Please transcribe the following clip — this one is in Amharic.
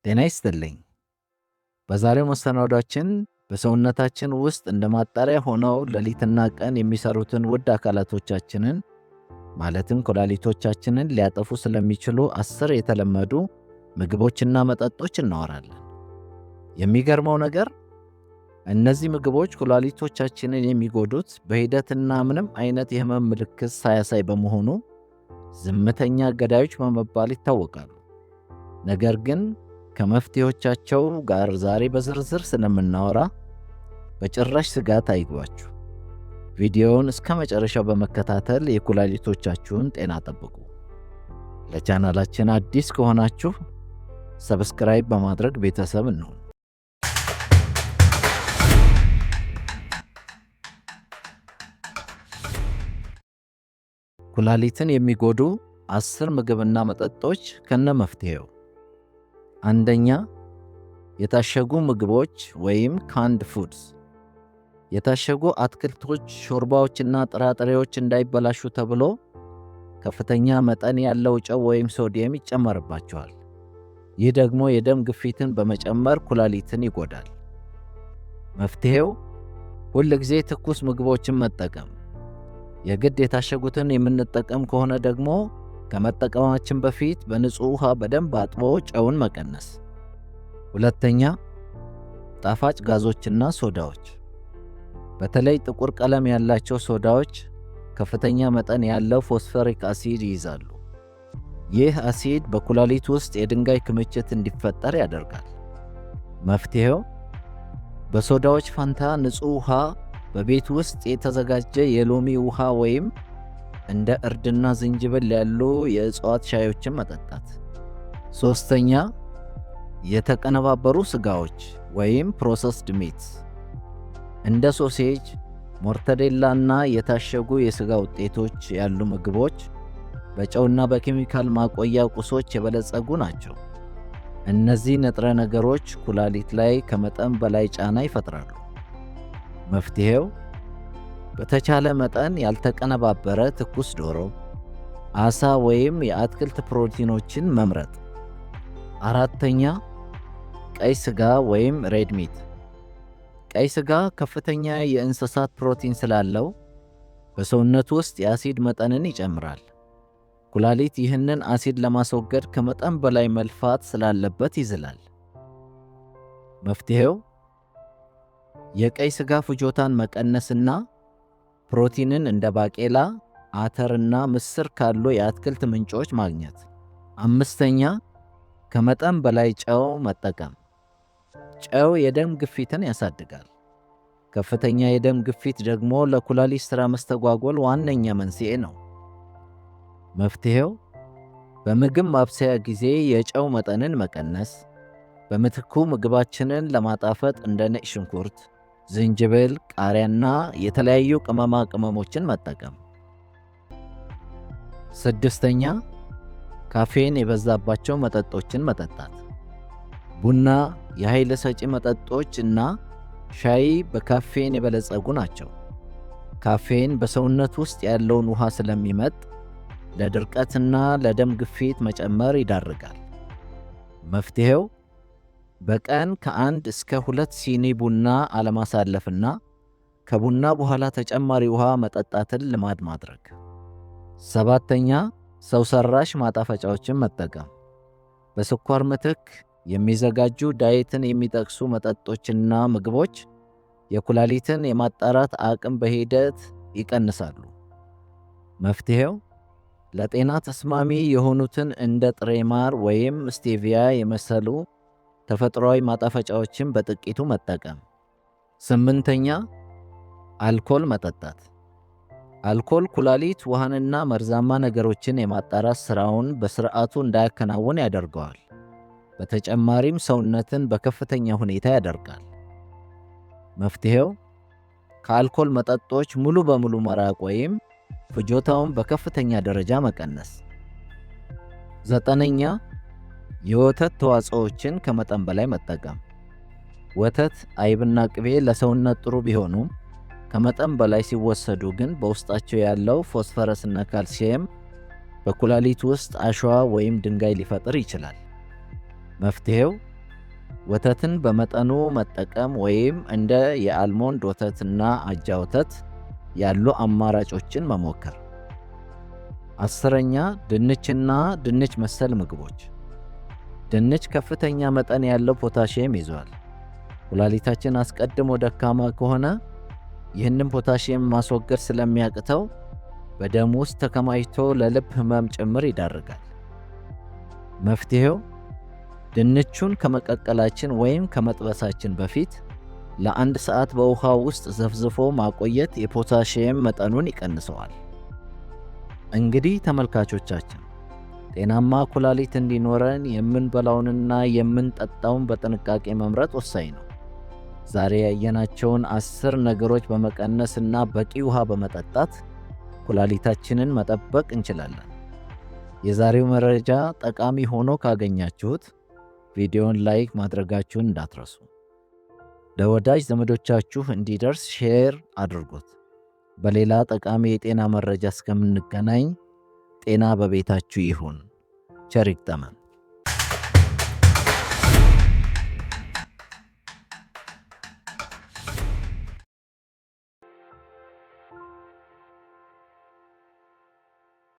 ጤና ይስጥልኝ። በዛሬው መሰናዷችን በሰውነታችን ውስጥ እንደ ማጣሪያ ሆነው ሌሊትና ቀን የሚሰሩትን ውድ አካላቶቻችንን ማለትም ኩላሊቶቻችንን ሊያጠፉ ስለሚችሉ 10 የተለመዱ ምግቦችና መጠጦች እናወራለን። የሚገርመው ነገር እነዚህ ምግቦች ኩላሊቶቻችንን የሚጎዱት በሂደትና ምንም አይነት የህመም ምልክት ሳያሳይ በመሆኑ ዝምተኛ ገዳዮች በመባል ይታወቃሉ። ነገር ግን ከመፍትሄዎቻቸው ጋር ዛሬ በዝርዝር ስለምናወራ በጭራሽ ስጋት አይግባችሁ። ቪዲዮውን እስከ መጨረሻው በመከታተል የኩላሊቶቻችሁን ጤና ጠብቁ። ለቻናላችን አዲስ ከሆናችሁ subscribe በማድረግ ቤተሰብ እንሁን። ኩላሊትን የሚጎዱ 10 ምግብና መጠጦች ከነመፍትሄው። አንደኛ፣ የታሸጉ ምግቦች ወይም canned foods። የታሸጉ አትክልቶች፣ ሾርባዎችና ጥራጥሬዎች እንዳይበላሹ ተብሎ ከፍተኛ መጠን ያለው ጨው ወይም ሶዲየም ይጨመርባቸዋል። ይህ ደግሞ የደም ግፊትን በመጨመር ኩላሊትን ይጎዳል። መፍትሄው ሁል ጊዜ ትኩስ ምግቦችን መጠቀም። የግድ የታሸጉትን የምንጠቀም ከሆነ ደግሞ ከመጠቀማችን በፊት በንጹህ ውሃ በደንብ አጥቦ ጨውን መቀነስ። ሁለተኛ፣ ጣፋጭ ጋዞችና ሶዳዎች። በተለይ ጥቁር ቀለም ያላቸው ሶዳዎች ከፍተኛ መጠን ያለው ፎስፈሪክ አሲድ ይይዛሉ። ይህ አሲድ በኩላሊት ውስጥ የድንጋይ ክምችት እንዲፈጠር ያደርጋል። መፍትሄው በሶዳዎች ፋንታ ንጹህ ውሃ፣ በቤት ውስጥ የተዘጋጀ የሎሚ ውሃ ወይም እንደ እርድና ዝንጅብል ያሉ የእጽዋት ሻዮችን መጠጣት። ሶስተኛ፣ የተቀነባበሩ ስጋዎች ወይም processed meats። እንደ ሶሴጅ፣ ሞርተዴላና የታሸጉ የስጋ ውጤቶች ያሉ ምግቦች በጨውና በኬሚካል ማቆያ ቁሶች የበለጸጉ ናቸው። እነዚህ ንጥረ ነገሮች ኩላሊት ላይ ከመጠን በላይ ጫና ይፈጥራሉ። መፍትሄው በተቻለ መጠን ያልተቀነባበረ ትኩስ ዶሮ፣ አሳ ወይም የአትክልት ፕሮቲኖችን መምረጥ። አራተኛ፣ ቀይ ስጋ ወይም red meat። ቀይ ስጋ ከፍተኛ የእንስሳት ፕሮቲን ስላለው በሰውነት ውስጥ የአሲድ መጠንን ይጨምራል። ኩላሊት ይህንን አሲድ ለማስወገድ ከመጠን በላይ መልፋት ስላለበት ይዝላል። መፍትሄው የቀይ ስጋ ፍጆታን መቀነስና ፕሮቲንን እንደ ባቄላ፣ አተርና ምስር ካሉ የአትክልት ምንጮች ማግኘት። አምስተኛ፣ ከመጠን በላይ ጨው መጠቀም። ጨው የደም ግፊትን ያሳድጋል። ከፍተኛ የደም ግፊት ደግሞ ለኩላሊት ሥራ መስተጓጎል ዋነኛ መንስኤ ነው። መፍትሄው በምግብ ማብሰያ ጊዜ የጨው መጠንን መቀነስ፣ በምትኩ ምግባችንን ለማጣፈጥ እንደ ነጭ ሽንኩርት፣ ዝንጅብል፣ ቃሪያና የተለያዩ ቅመማ ቅመሞችን መጠቀም። ስድስተኛ፣ ካፌን የበዛባቸው መጠጦችን መጠጣት። ቡና፣ የኃይል ሰጪ መጠጦች እና ሻይ በካፌን የበለጸጉ ናቸው። ካፌን በሰውነት ውስጥ ያለውን ውሃ ስለሚመጥ ለድርቀትና ለደም ግፊት መጨመር ይዳርጋል። መፍትሄው በቀን ከ1 እስከ 2 ሲኒ ቡና አለማሳለፍና ከቡና በኋላ ተጨማሪ ውሃ መጠጣትን ልማድ ማድረግ። ሰባተኛ፣ ሰው ሰራሽ ማጣፈጫዎችን መጠቀም። በስኳር ምትክ የሚዘጋጁ diet ን የሚጠቅሱ መጠጦችና ምግቦች የኩላሊትን የማጣራት አቅም በሂደት ይቀንሳሉ። መፍትሄው ለጤና ተስማሚ የሆኑትን እንደ ጥሬ ማር ወይም ስቴቪያ የመሰሉ ተፈጥሯዊ ማጣፈጫዎችን በጥቂቱ መጠቀም። ስምንተኛ፣ አልኮል መጠጣት። አልኮል ኩላሊት ውሃንና መርዛማ ነገሮችን የማጣራት ሥራውን በሥርዓቱ እንዳያከናውን ያደርገዋል። በተጨማሪም ሰውነትን በከፍተኛ ሁኔታ ያደርቃል። መፍትሄው ከአልኮል መጠጦች ሙሉ በሙሉ መራቅ ወይም ፍጆታውን በከፍተኛ ደረጃ መቀነስ። ዘጠነኛ፣ የወተት ተዋጽኦዎችን ከመጠን በላይ መጠቀም። ወተት፣ አይብና ቅቤ ለሰውነት ጥሩ ቢሆኑም ከመጠን በላይ ሲወሰዱ ግን በውስጣቸው ያለው ፎስፈረስና ካልሲየም በኩላሊት ውስጥ አሸዋ ወይም ድንጋይ ሊፈጥር ይችላል። መፍትሄው ወተትን በመጠኑ መጠቀም ወይም እንደ የ almond ወተትና አጃ ወተት ያሉ አማራጮችን መሞከር። 10ኛ፣ ድንችና ድንች መሰል ምግቦች። ድንች ከፍተኛ መጠን ያለው ፖታሺየም ይዟል። ኩላሊታችን አስቀድሞ ደካማ ከሆነ ይህንን ፖታሺየም ማስወገድ ስለሚያቅተው በደም ውስጥ ተከማችቶ ለልብ ህመም ጭምር ይዳርጋል። መፍትሄው ድንቹን ከመቀቀላችን ወይም ከመጥበሳችን በፊት ለ1 ሰዓት በውሃ ውስጥ ዘፍዝፎ ማቆየት የፖታሺየም መጠኑን ይቀንሰዋል። እንግዲህ ተመልካቾቻችን፣ ጤናማ ኩላሊት እንዲኖረን የምንበላውንና የምንጠጣውን በጥንቃቄ መምረጥ ወሳኝ ነው። ዛሬ ያየናቸውን 10 ነገሮች በመቀነስና በቂ ውሃ በመጠጣት ኩላሊታችንን መጠበቅ እንችላለን። የዛሬው መረጃ ጠቃሚ ሆኖ ካገኛችሁት ቪዲዮን like ማድረጋችሁን እንዳትረሱ። ለወዳጅ ዘመዶቻችሁ እንዲደርስ share አድርጉት። በሌላ ጠቃሚ የጤና መረጃ እስከምንገናኝ ጤና በቤታችሁ ይሁን። ቸር ይግጠመን።